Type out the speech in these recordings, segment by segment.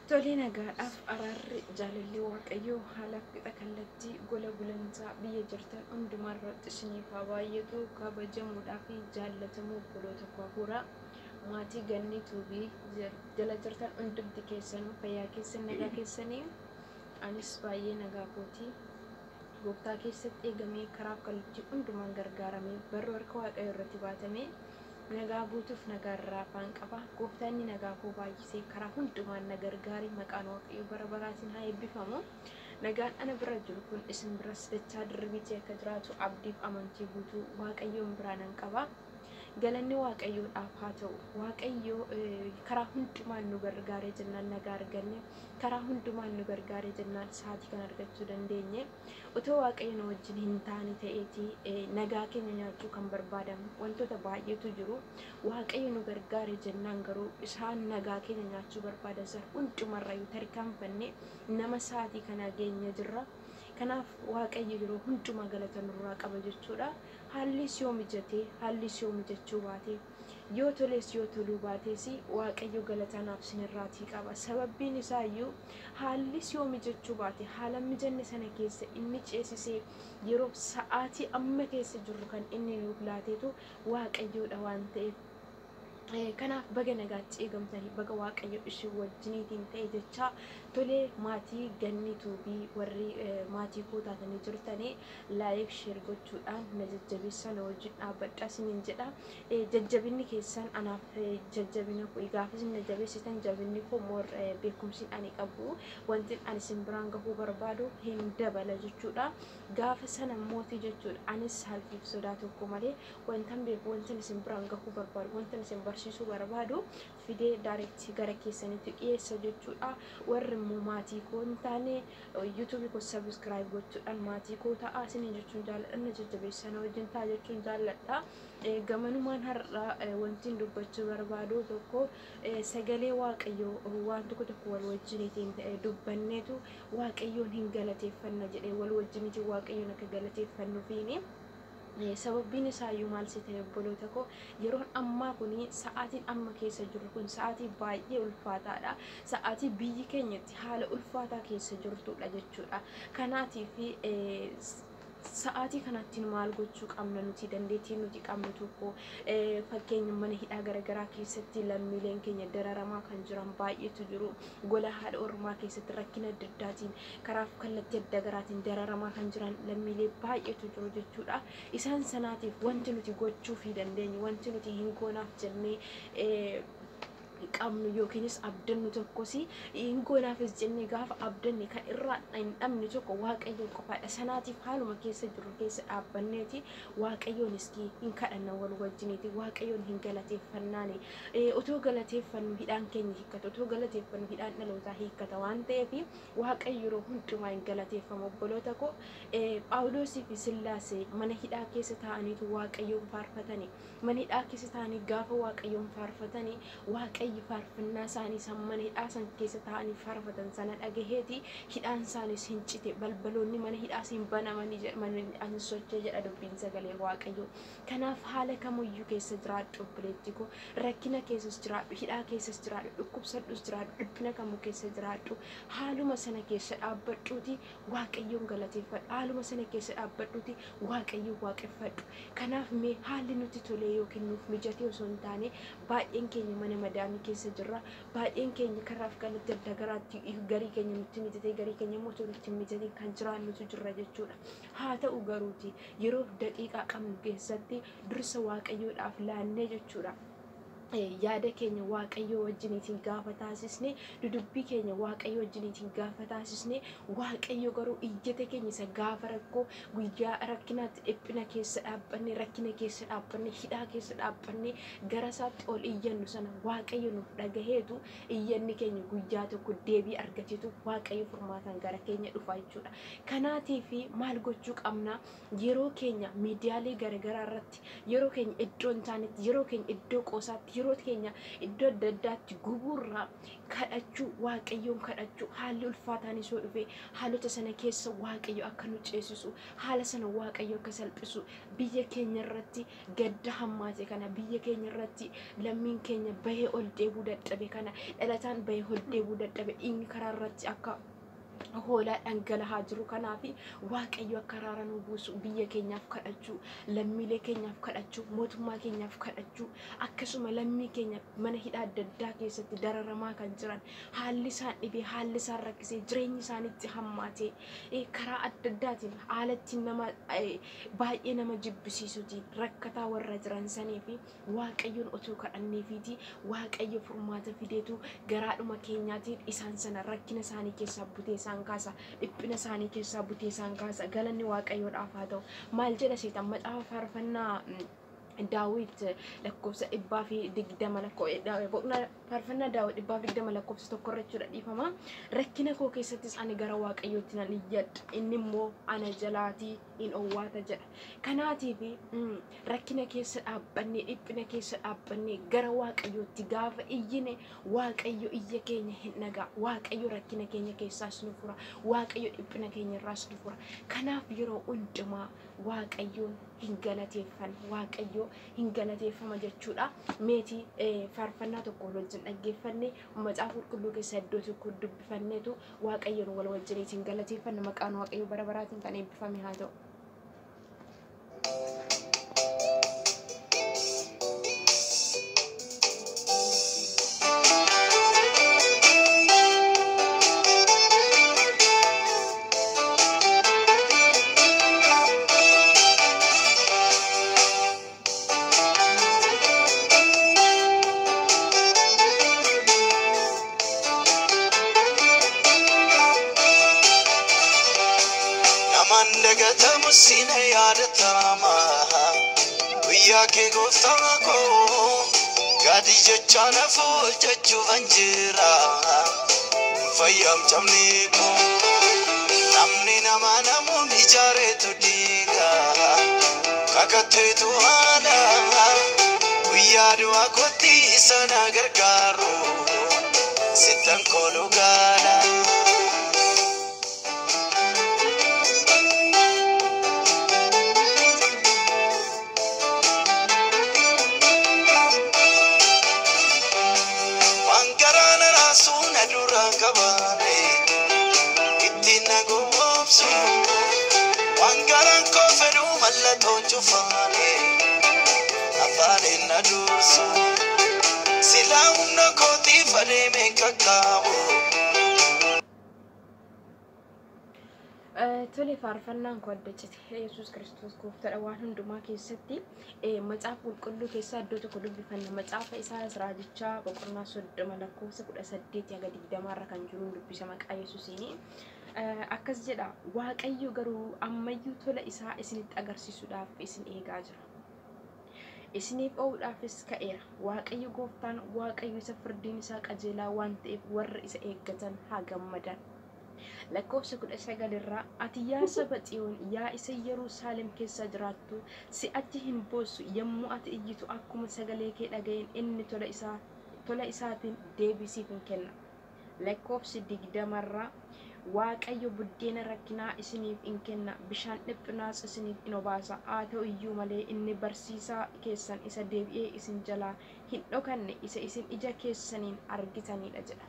Tolee, nagaadhaaf araarri jaalalli Waaqayyoo haala qixa kallattii gola gulantaa biyya jirtan hundumaa irratti isiniif haa baay'atu. Kabajamuudhaa fi jaallatamuu obboloota koo hafuuraa, maatii Gannii Tuubii jala jirtan hundumti keessanuu, fayyaa keessan, nagaa keessanii? Anis baay'ee nagaa kootii. Gooftaa keessatti eegamee, karaa kallattii hundumaan gargaaramee, barruu harka Waaqayyoo irratti baatamee, nagaa guutuuf nagaa irraa afaan qaba. Gooftaan inni nagaa koo baay'isee karaa hundumaan na gargaare, maqaan Waaqayyoo bara baraatiin haa eebbifamu. Nagaan ana bira jiru kun isin biras dachaa dirribiitii akka jiraatu abdiif amantii guutuu Waaqayyoon biraa nan qaba. Galanni Waaqayyoodhaaf haa ta'u. Waaqayyo karaa hundumaan nu gargaaree jennaan nagaa arganne, karaa hundumaan nu gargaaree jennaan sa'aatii kan argachuu dandeenye. Otoo Waaqayyo nu wajjin hin taane ta'eetii nagaa keenya nyaachuu kan barbaadan wantoota baay'eetu jiru. Waaqayyo nu gargaare jennaan garuu isaan nagaa keenya nyaachuu barbaadan sana hundumarrayyuu tarkaanfanne nama sa'aatii kana geenye jirra. Kanaaf Waaqayyo yeroo hundumaa galata nurraa qaba jechuudha. Haallis yoo mijatee, haallis yoo mijachuu baate, yoo toles yoo toluu baates, Waaqayyo galata naaf sinirraatii qaba. Sababbiin isaa iyyuu haallis yoo mijachuu baate, haala mijanne sana keessa inni ceesisee yeroo sa'aatii amma keessa jirru kan inni nuuf laateetu Waaqayyoodha waan ta'eef. Kanaaf baga nagaatti eegamtanii, baga Waaqayyo isin wajjiniitiin ta'e jechaa, tolee, maatii Gannii Tuubii, warri maatii koo taatanii jirtanii, like, share gochuudhaan na jajjabeessaa, na wajjin dhaabbadhaa isiniin jedha. Jajjabinni keessan anaaf jajjabina koo. Gaafa isin na jabeessitan jabinni koo more, beekumsi ani qabu, wanti ani isin biraan gahuu barbaadu hin dabala jechuudha. Gaafa sana mootii jechuudha, anis salphiif sodaa tokko malee wantan beeku, wantan isin biraan gahuu barbaadu, wantan isin barsiisuu barbaadu fidee direct gara keessanitti dhiyeessa jechuudha. Warri immoo maatii koo hin taane YouTubeii koo subscribe gochuudhaan maatii koo ta'aa isiniin jechuun jaalladha. Na jajjabeessaa, na wajjin ta'a jechuun jaalladha. Gamanumaan har'a wanti dubbachuu barbaadu tokko, sagalee Waaqayyoo waan tokko tokko wal wajjiniitiin dubbanneetu Waaqayyoon hin galateeffanna jedhee, wal wajjiniitiin Waaqayyoon akka galateeffannuufiini. Sababbiin isaayyuu maal si ta'e, obboloota koo, yeroon ammaa kun, sa'aatiin amma keessa jirru kun sa'aatii baay'ee ulfaataadha. Sa'aatii biyyi keenyatti haala ulfaataa keessa jirtudha jechuudha. Kanaatiif sa'aatii kanatti maal gochuu qabna nuti? Dandeettii nuti qabnu tokko, fakkeenya, mana hidhaa garaagaraa keessatti lammiileen keenya dararamaa kan jiran baay'eetu jiru. Gola haadha ormaa keessatti rakkina adda addaatiin, karaa kallattii adda garaatiin dararamaa kan jiran lammiilee baay'eetu jiru jechuudha. Isaan sanaatiif wanti nuti gochuu fi dandeenyu, wanti nuti hin goonaaf jennee qabnu yookiinis abdannu tokkos, hin goonaafis jennee gaafa abdanne kan irraa hin dhabne tokko Waaqayyoon qofaadha. Sanaatiif haaluma keessa jirru keessa dhaabbanneeti Waaqayyoonis hin kadhanna, wal wajjiniiti Waaqayyoon hin galateeffannaani. Otoo galateeffannu hidhaan keenya hiikkata, otoo galateeffannu hidhaan dhalootaa hiikkata waan ta'eef Waaqayyo yeroo hundumaa hin galateeffamu, obboloota koo. Phaawulosii fi Sillaasee mana hidhaa keessa taa'aniitu Waaqayyoon faarfatani. Mana hidhaa keessa taa'anii gaafa Waaqayyoon faarfatanii, Waaqayyo faarfannaa isaanii san mana hidhaa san keessa taa'anii faarfatan sana dhagaheeti hidhaan isaaniis hin cite, balbaloonni mana hidhaas hin banamanii jedha, manni hin socho'e jedha dubbiin sagalee Waaqayyo. Kanaaf haala kamiyyuu keessa jiraadhu, obboleetti koo, rakkina keessas jiraadhu, hidhaa keessas jiraadhu, dhukkubsadhus jiraadhu, dhiphina kamuu keessa jiraadhu, haaluma sana keessa dhaabbadhuuti Waaqayyoon galateeffadhu, haaluma sana keessa dhaabbadhuuti Waaqayyoon waaqeffadhu. Kanaaf mee haalli nuti tolee yookiin nuuf mijatee osoo hin taane, baay'een keenya mana madaamii keessa jirra. Baay'een keenya karaaf kallattii adda garaatti garii keenya nutti mijatee, garii keenya immoo osoo nutti hin mijatiin kan jiraannutu jirra jechuudha. Haa ta'u garuuti yeroof daqiiqaa qabnu keessatti dursa Waaqayyoodhaaf laannee jechuudha. Yaada keenya Waaqayyoo wajjiniitiin gaafa taasisne, dudubbii keenya Waaqayyoo wajjiniitiin gaafa taasisne, Waaqayyo garuu iyyata keenya isa gaafa rakkoo, guyyaa rakkinaatti, dhiphina keessa dhaabbanne, rakkina keessa dhaabbanne, hidhaa keessa dhaabbanne gara isaatti ol iyyannu sana Waaqayyo nuuf dhagaheetu iyyanni keenya guyyaa tokko deebii argateetu Waaqayyo furmaataan gara keenya dhufa jechuudha. Kanaatiif maal gochuu qabna? Yeroo keenya miidiyaalee garaagaraa irratti, yeroo keenya iddoo hin taanetti, yeroo keenya iddoo qoosaatti, yeroo Yeroo keenya iddoo adda addaatti gubuurraa kadhachuu, Waaqayyoon kadhachuu, haalli ulfaataan isoo dhufe haalota sana keessa Waaqayyo akka nu ceesisu, haala sana Waaqayyo akka salphisu, biyya keenya irratti gadda hammaate kana, biyya keenya irratti lammiin keenya bahee ol deebuu dadhabe kana, dhalataan bahee ol deebuu dadhabe, dhiigni karaa irratti akka hoolaa dhangala'aa jiru kanaaf Waaqayyo akka araara nu buusu biyya keenyaaf kadhachuu, lammiilee keenyaaf kadhachuu, mootummaa keenyaaf kadhachuu, akkasuma lammii keenya mana hidhaa adda addaa keessatti dararamaa kan jiran, haalli isaan dhibee, haalli isaan rakkisee, jireenyi isaanitti hammaatee, karaa adda addaatiin haala ittiin nama baay'ee nama jibbisiisuutiin rakkataa warra jiran sanii fi Waaqayyoon otuu kadhanneefiiti Waaqayyo furmaata fideetu garaadhuma keenyaatiin isaan sana rakkina isaanii keessaa butee isaan kaasa, dhiphina isaanii keessaa butee isaan kaasa. Galanni Waaqayyoodhaaf haa ta'u. Maal jedha seetan macaafa faarfannaa Daawit lakkoofsa 120, boqonnaa faarfannaa Daawit 120 lakkoofsa 1 irra jechuudha, dhiifama. Rakkina koo keessattis ani gara Waaqayyootti nan iyyadha, inni immoo ana jalaatii in owwaata jedha. Kanaatiif rakkina keessa dhaabbannee, dhiphina keessa dhaabbannee gara Waaqayyootti gaafa iyyine Waaqayyo iyya keenya hin dhagaa. Waaqayyo rakkina keenya keessaas nu fura. Waaqayyo dhiphina keenya irraas nu fura. Kanaaf yeroo hundumaa Waaqayyoon hin galateeffan, Waaqayyo hin galateeffama jechuudha. Meetii faarfannaa tokko wal wajjin dhaggeeffanne, macaafa qulqulluu keessa iddoo tokko dubbifanneetu Waaqayyoon wal wajjiniitiin galateeffanna. Maqaan Waaqayyo bara baraatiin kan eebbifame haa ta'u. Namaan dagatamu sina yaadatama, guyyaa kee gooftaa koo gadi jecha nafu jechuufan jira, fayyaam cabni koo. Namni nama namuun ijaareetu diiga, kakatteetu haala, guyyaa du'aa kootti isa na gargaaru sittan kooluu gaala. Waan garaa na raasuu na dura qabaane ittiin na gowwoomsu, waan garaan koo fedhu mallattoon cufaane afaaniin na dursu, silaa humna kootiif adeemee qaqqaabu. Tole, faarfannaan koo adda cite. Yesuus Kiristoos gooftaadha waan hundumaa keessatti. Macaafa qulqulluu keessaa iddoo tokko dubbifanna. Macaafa Isaayyaas raajichaa boqonnaa 30 lakkoofsa 18 haga 20 irra kan jiru dubbisa maqaa Yesuusiini. Akkas jedha: Waaqayyo garuu ammayyuu tola isaa isinitti agarsiisuudhaaf isin eegaa jira. Isiniif oowuudhaafis ka'eera. Waaqayyo gooftaan, Waaqayyo isa firdiin isaa qajeelaa waan ta'eef warri isa eeggatan haa gammadan. Lakkoofsa 19 irraa, ati yaa saba Xiyoon, yaa isa Yerusaalem keessa jiraattu, si'achi hin boossu. Yommuu ati iyyitu akkuma sagalee kee dhaga'een inni tola isaatiin deebii siif hin kenna. Lakkoofsi 20 irraa, Waaqayyo buddeena rakkinaa isiniif in kenna, bishaan dhiphinaas isiniif in obaasa. Haa ta'u iyyuu malee inni barsiisaa keessan isa deebi'ee isin jalaa hin dhokanne, isa isin ija keessaniin argitanidha jedha.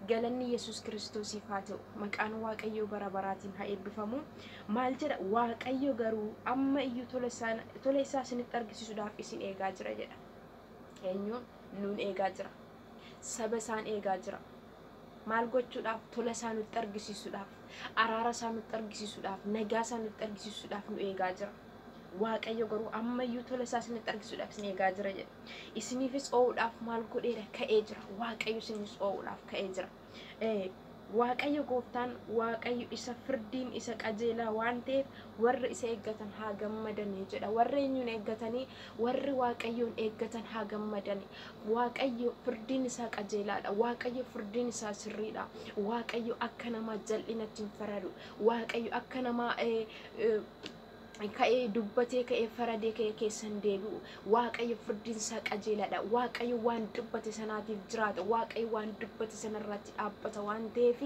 Galanni Yesuus Kiristoosiif haa ta'u. Maqaan Waaqayyoo bara baraatiin haa eebbifamu. Maal jedha? Waaqayyo garuu amma iyyuu tola isaa isinitti argisiisuudhaaf isin eegaa jira jedha. Eenyuun? Nuun eegaa jira. Saba isaan eegaa jira. Maal gochuudhaaf? Tola isaa nutti argisiisuudhaaf, araara isaa nutti argisiisuudhaaf, nagaa isaa nutti argisiisuudhaaf nu eegaa jira. Waaqayyo garuu ammayyuu tola isaa isinitti argisiisuudhaaf isin eegaa jira jedha. Isiniifis oo'uudhaaf maal godheera? Ka'ee jira. Waaqayyo isinis oo'uudhaaf ka'ee jira. Waaqayyo gooftaan, Waaqayyo isa firdiin isa qajeelaa waan ta'eef warri isa eeggatan haa gammadanii jedha. Warri eenyuun eeggatanii? Warri Waaqayyoon eeggatan haa gammadanii. Waaqayyo firdiin isaa qajeelaadha. Waaqayyo firdiin isaa sirriidha. Waaqayyo akka namaa jal'inatti hin faradu. Waaqayyo akka namaa Ka'ee dubbatee, ka'ee faradee, ka'ee keessan deebi'u. Waaqayyo firdiinsaa qajeelaadha. Waaqayyo waan dubbate sanaatiif jiraata. Waaqayyo waan dubbate sanarratti dhaabbata waan ta'eef,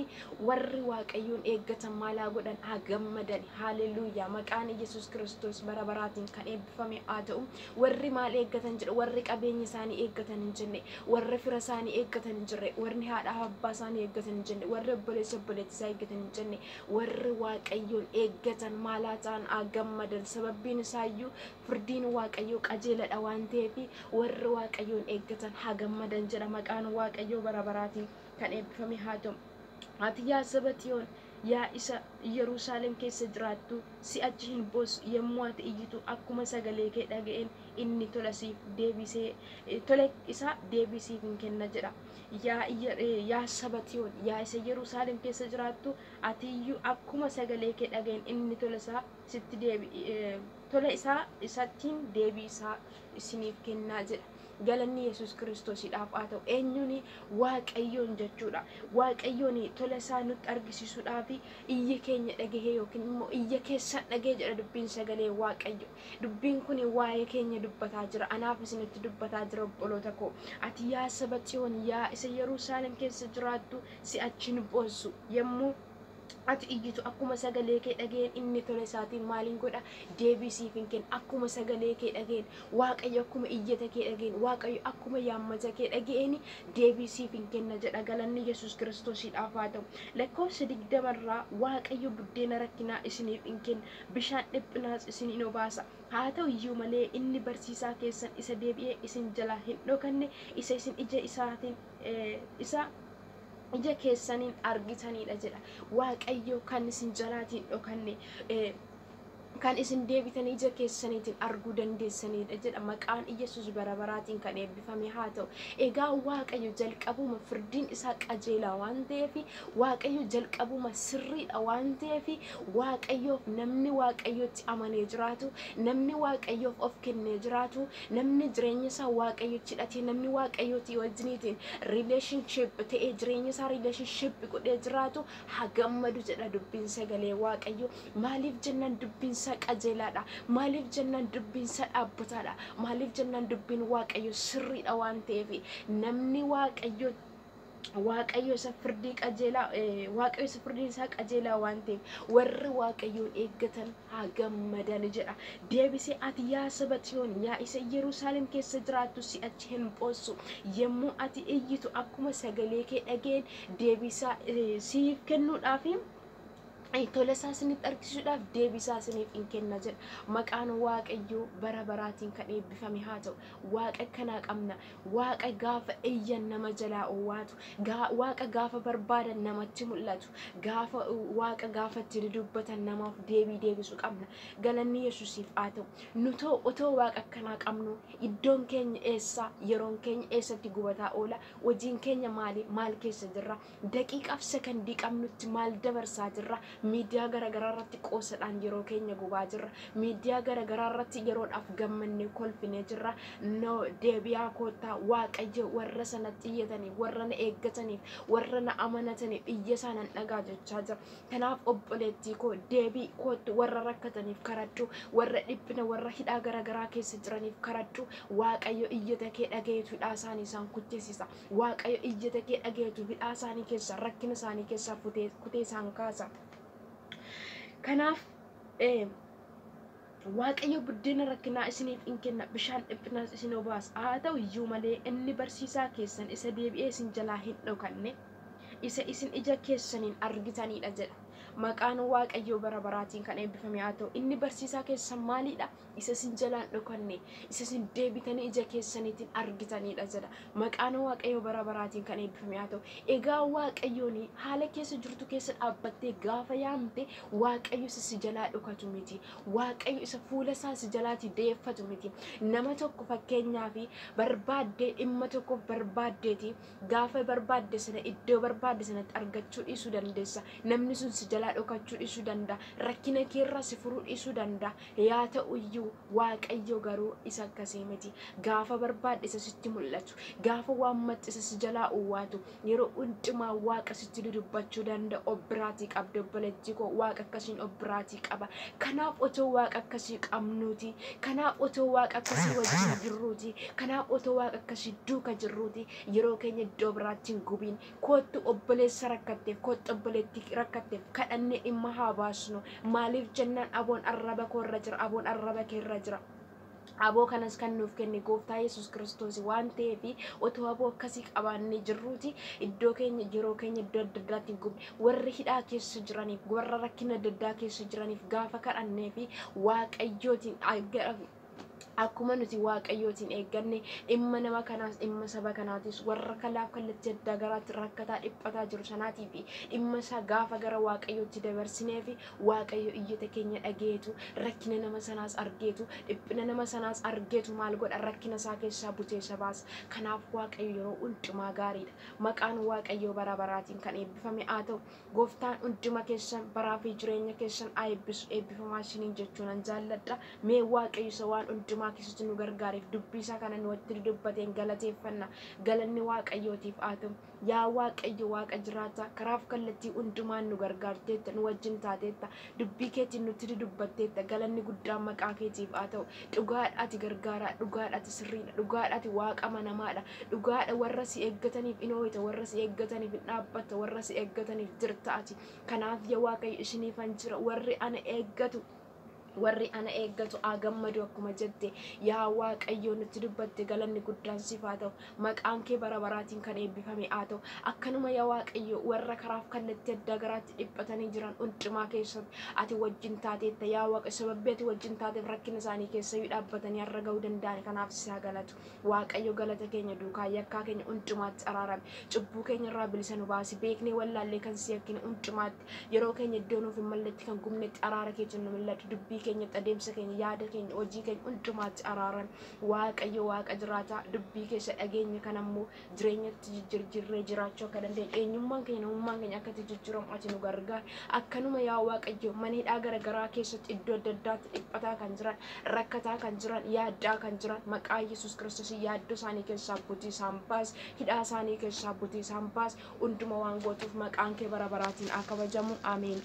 warri Waaqayyoon eeggatan maalaa godhan? Haa gammadan. Haaleluyyaa! Maqaan Yesuus Kiristoos bara baraatiin kan eebbifame haa ta'u. Warri maal eeggatan jedhu? Warri qabeenya isaanii eeggatan hin jenne, warri fira isaanii eeggatan hin jirre, warri haadha abbaa isaanii eeggatan hin jenne, warri obboleessa obboleettii isaa eeggatan hin jenne, warri Waaqayyoon eeggatan maalaa ta'an? Haa gammadan. Sababbiin isaayyuu firdiin Waaqayyoo qajeeladha waan ta'eef, warri Waaqayyoon eeggatan haa gammadan jedha. Maqaan Waaqayyoo bara baraatiin kan eebbifame haa ta'u. Ati yaa saba Xiyoon, yaa isa Yerusaalem keessa jiraattu, si'achi hin boossu. Yommuu ati iyyitu akkuma sagalee kee dhaga'een inni tola siif deebisee, tola isaa deebii siif hin kenna jedha. Yaa saba Xiyoon, yaa isa Yerusaalem keessa jiraattu, ati iyyuu akkuma sagalee kee dhaga'een inni tola isaa sitti deebi, tola isaa isattiin deebii isaa isiniif kennaa jedha. Galanni Yesuus Kiristoosiidhaaf haa ta'u. Eenyuun? Waaqayyoon jechuudha. Waaqayyoon tola isaa nutti argisiisuudhaaf iyya keenya dhagahee yookiin immoo iyya keessan dhagahee jedha dubbiin sagalee Waaqayyo. Dubbiin kun waa'ee keenya dubbataa jira. Anaaf isinitti dubbataa jira, obboloota koo. Ati yaa saba Xiyoon, yaa isa Yerusaalem keessa jiraattu, si'achi hin boossu. Yommuu ati iyyitu akkuma sagalee kee dhageen inni tola isaatiin maaliin godha? Deebii siif hin kenna. Akkuma sagalee kee dhageen Waaqayyo, akkuma iyyata kee dhageen Waaqayyo, akkuma yaammata kee dhageen deebii siif hin kenna jedha. Galanni Yesuus Kiristoosiidhaaf haa ta'u. Lakkoofsa 20rraa, Waaqayyo buddeena rakkinaa isiniif hin kenna, bishaan dhiphinaas isin hin obaasa. Haa ta'u iyyuu malee inni barsiisaa keessan isa deebi'ee isin jalaa hin dhokanne, isa isin ija isaatiin, isa ija keessaniin argitanidha jedha. Waaqayyo kan isin jalaatiin dhokanne, kan isin deebitanii ija keessaniitiin arguu dandeessanidha jedha. Maqaan Iyesuus bara baraatiin kan eebbifame haa ta'u. Egaa Waaqayyo jalqabuma firdiin isaa qajeelaa waan ta'eef, Waaqayyo jalqabuma sirriidha waan ta'eef, Waaqayyoof namni Waaqayyotti amanee jiraatu, namni Waaqayyoof of kennee jiraatu, namni jireenya isaa Waaqayyotti hidhatee, namni Waaqayyooti wajjiniitiin relationship ta'ee, jireenya isaa relationship godhee jiraatu haa gammadu jedha dubbiin sagalee Waaqayyo. Maaliif jennaan dubbiin isaa qajeelaadha. Maaliif jennaan dubbiin isaa dhaabbataadha. Maaliif jennaan dubbiin Waaqayyo sirriidha waan ta'eef, namni Waaqayyo isa firdii qajeelaa, Waaqayyo isa firdiin isaa qajeelaa waan ta'eef, warri Waaqayyoon eeggatan haa gammadan jedha. Deebisee, ati yaa saba Xiyoon, yaa isa Yerusaalem keessa jiraattu, si'achi hin boossu. Yommuu ati iyyitu akkuma sagalee kee dhageen deebisaa siif kennuudhaaf, tola isaa isinitti argisiisuudhaaf deebisaa isiniif hin kenna jedha. Maqaan Waaqayyoo bara baraatiin kan eebbifame haa ta'u. Waaqa kanaa qabna. Waaqa gaafa iyyan nama jalaa owwaatu. Waaqa gaafa barbaadan namatti mul'atu. Gaafa Waaqa gaafa itti dubbatan namaaf deebii deebisu qabna. Galanni Yesuusiif haa ta'u. Nutoo otoo Waaqa akkanaa qabnu, iddoon keenya eessa? Yeroon keenya eessatti gubataa oola? Hojiin keenya maali? Maal keessa jirra? Daqiiqaaf sekondii qabnutti maal dabarsaa jirra? Miidiyaa garaagaraa irratti qoosadhaan yeroo keenya gubaa jirra. Miidiyaa garaagaraa irratti yeroodhaaf gammannee kolfinee jirra. No, deebi'aa koottaa. Waaqayyo warra sanatti iyyataniif, warra na eeggataniif, warra na amanataniif iyya isaanan dhagaa jechaa jira. Kanaaf obboleettii koo, deebii koottu. Warra rakkataniif karadhu. Warra dhiphina, warra hidhaa garaagaraa keessa jiraniif karadhu. Waaqayyo iyyata kee dhagayeetu hidhaa isaanii isaan kuchisiisa. Waaqayyo iyyata kee dhagayeetu hidhaa isaanii keessaa, rakkina isaanii keessaa kutee isaan kaasa. Kanaaf Waaqayyo buddeena rakkinaa isiniif in kenna, bishaan dhiphinaas isin obaasa. Haa ta'u iyyuu malee inni barsiisaa keessan isa deebi'ee isin jalaa hin dhokanne, isa isin ija keessaniin argitanidha jedha. Maqaan Waaqayyoo bara baraatiin kan eebbifame haa ta'u. Inni barsiisaa keessan maalidha? Isa isin jalaan dhokanne, isa isin deebitanii ija keessaniitiin argitanidha jedha. Maqaan Waaqayyoo bara baraatiin kan eebbifame haa ta'u. Egaa Waaqayyoon haala keessa jirtu keessa dhaabbattee gaafa yaamte, Waaqayyo isa si jalaa dhokatu miti. Waaqayyo isa fuula isaa si jalaatii deeffatu miti. Nama tokko fakkeenyaaf barbaaddee, dhimma tokkoof barbaaddeeti, gaafa barbaadde sana iddoo barbaadde sanatti argachuu dhiisuu dandeessa. Namni sun si jalaa jalaa dhokachuu dhiisuu danda'a. Rakkina keerraa si furuu dhiisuu danda'a. Yaa ta'u iyyuu Waaqayyo garuu isa akkasii miti. Gaafa barbaadde isa sitti mul'atu, gaafa waammatte isa si jalaa uwwaatu, yeroo hundumaa Waaqa sitti dudubbachuu danda'u of biraatii qabda obboleettii koo. Waaqa akkasiin of biraatii qaba. Kanaaf otoo Waaqa akkasii qabnuuti, kanaaf otoo Waaqa akkasii wajjin jirruuti, kanaaf otoo Waaqa akkasii duuka jirruuti, yeroo keenya iddoo biraatti hin gubiin. Kottu obboleessa rakkatteef, kottu obboleettii rakkatteef kadhannee dhimma haa baasnu. Maaliif jennaan aboon arraba koo irra jira, aboon arraba kee irra jira. Aboo kanas kan nuuf kenne Gooftaa Yesuus Kiristoos waan ta'eef otoo aboo akkasii qabaannee jirruuti iddoo keenya yeroo keenya iddoo adda addaatti hin gubne. Warri hidhaa keessa jiraniif, warra rakkina adda addaa keessa jiraniif gaafa kadhannee fi Waaqayyootiin akkuma nuti Waaqayyootiin eegganne dhimma nama kanaas dhimma saba kanaatis warra kalaaf kallattii addaa garaatti rakkataa dhiphataa jiru sanaatii fi dhimma isaa gaafa gara Waaqayyootti dabarsinee fi Waaqayyo iyyata keenya dhageetu, rakkina nama sanaas argeetu, dhiphina nama sanaas argeetu maal godha, rakkina isaa keessaa butee isa baasa. Kanaaf Waaqayyo yeroo hundumaa gaariidha. Maqaan Waaqayyoo bara baraatiin kan eebbifame haa ta'u. Gooftaan hunduma keessan baraa fi jireenya keessan haa eebbisu. Eebbifamaa isiniin jechuu nan jaalladha. Mee Waaqayyo isa waan hundumaa keessatti nu gargaareef dubbii isaa kana nu walitti dubbateen galateeffanna. Galanni Waaqayyootiif haa ta'u. Yaa Waaqayyo Waaqa jiraataa, karaaf kallattii hundumaan nu gargaarteetta, nu wajjin taateetta, dubbii keetiin nutti dubbatteetta. Galanni guddaan maqaa keetiif haa ta'u. Dhugaadha ati gargaaraa, dhugaadha ati sirriidha, dhugaadha ati Waaqa amanamaadha, dhugaadha warra si eeggataniif in ooyita, warra si eeggataniif hin dhaabbatta, warra si eeggataniif jirta ati. Kanaaf yaa Waaqayyo isiniifan jira, warri ana eeggatu, warri ana eeggatu haa gammadu akkuma jette. Yaa Waaqayyo nutti dubbatte, galanni guddaan siif haa ta'u. Maqaan kee bara baraatiin kan eebbifame haa ta'u. Akkanuma yaa Waaqayyo warra karaaf kallattii addaa garaatti dhiphatanii jiran hundumaa keessatti ati wajjin taateetta. Yaa Waaqa, sababii ati wajjin taateef rakkina isaanii keessa dhaabbatanii har'a ga'uu danda'an. Kanaaf si haa galatu. Waaqayyo galata keenya duukaa yakkaa keenya hundumaatti araarame. Cubbuu keenya irraa bilisa nu baasi. Beeknee wallaallee kan si yakkine hundumaatti, yeroo keenya iddoo nuuf hin malletti kan gubnetti araara keetiin nu mil'adhu. Dubbii keenyatti, adeemsa keenya, yaada keenya, hojii keenya hundumaatti araarame. Waaqayyo Waaqa jiraataa, dubbii keessa dhageenya kan ammoo jireenyatti jijjiirree jiraachuu akka dandeenyu, eenyummaan keenya, namummaan keenya akka itti jijjiiramu ati nu gargaari. Akkanuma yaa Waaqayyo mana hidhaa garaagaraa keessatti iddoo adda addaatti dhiphataa kan jiran, rakkataa kan jiran, yaaddaa kan jiran, maqaa Yesuus Kiristoos yaaddoo isaanii keessaa butii isaan baas, hidhaa isaanii keessaa butii isaan baas. Hunduma waan gootuuf maqaan kee bara baraatiin haa kabajamu. Ameen.